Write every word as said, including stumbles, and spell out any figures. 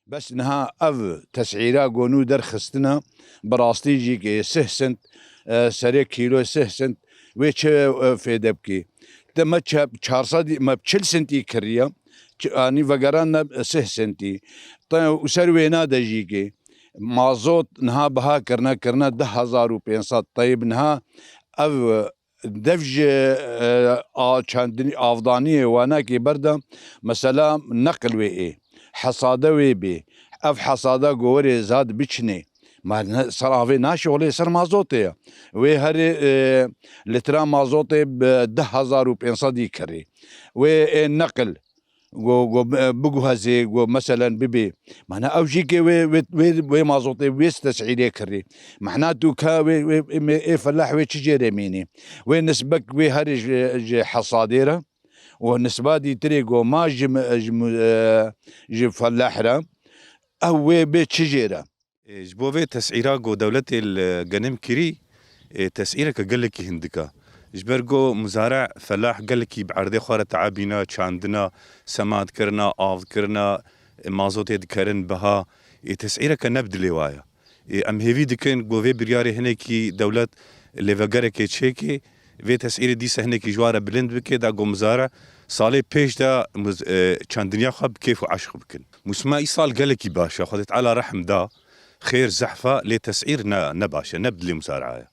Bes niha ev tesîra ku nû derxistine, bi rastî jî kê sih sent, e, serê kîlo sih sent, wê çi, e, fêde bikî? Te me çe-, çar sed, me çil sentî kiriye, çi-, anî vegeranine sih sentî. Te û ser wêna de jî kê mazot niha biha kirine, kirine deh hezar û pênc sed. Teyb niha ev dev ji, e, a çendin avdaniyê wanakê berda, mesela neqil wê ê, hesade wê bê, ev hesada gowerê zad biçinê. Ma ne, ser avê naşê olê ser mazotê ye. Wê herê, e, litra mazotê bi deh hezar û pênc sedî kirî. Wê ê neqil go, go, e, biguhezê, go, meselen, bibê. Mana ew jî ke wê, wê, wê, wê mazotê wê tesîrê kirî. Mehna tu ka wê, wê, wê, ê felah wê çi jê re mînî? Wê nisbek wê herê ji, ji hesadê re û nisba dîtirê go ma ji, ji, e, ji felah re, ew wê bê çi jê re? Ê, ji bo vê tesîra ku dewletê li genim kirî, ê, tesîreke gelekî hindik e. Ji ber ku muzare felah gelekî bi erdê xwe re teebîne, çandina, semadkirina, avkirina, ê, mazotê dikerin biha, ê, tesîreke ne bi dilê wa ye. Ê, em hêvî dikin ku vê biryarê hinekî dewlet lêvegerekê çêkê, vê tesîrê dîsa hinekî ji wa re bilind bike, da ku muzare salê pêş de muz-, ê, çandiniya xwe bi kêf û eşq bikin. Mûsima îsal gelekî baş e. Xwedê Teala rehm da, xêr zehf e, lê tesîr ne, ne baş e, ne bi dilê muzaraya ye.